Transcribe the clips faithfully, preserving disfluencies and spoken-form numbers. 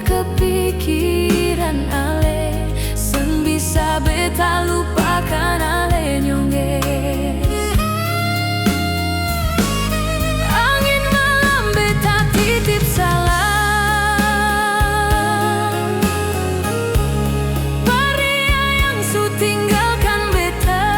kepikiran ale, seng bisa beta lupakan ale nyongge. Angin malam beta titip salam, par dia yang su tinggalkan beta.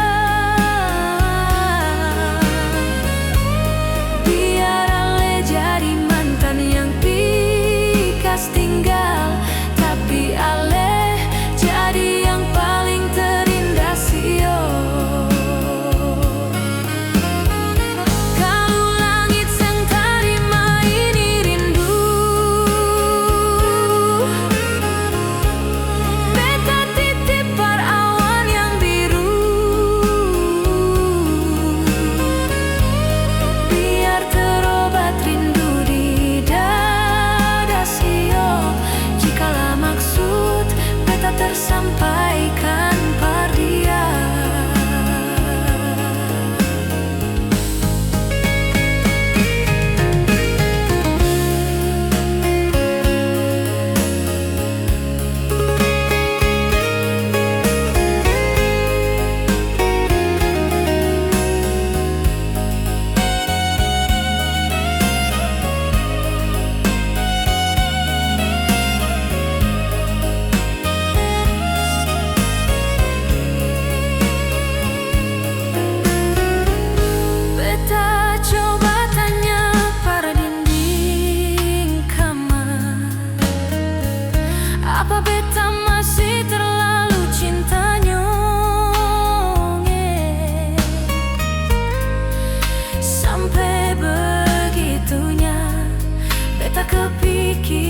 Biar ale jadi mantan yang pikas tinggal, tapi ale jadi yang paling terindah, sio. Kalu langit seng tarima ini rindu, beta titip par awan yang biru. Biar terobat rindu di dada, sio. Jikalau maksud beta tersampaikan par dia. Beta coba tanya par dinding kamar, apa beta masih terlalu cinta nyongge? Sampe begitunya beta kepikir.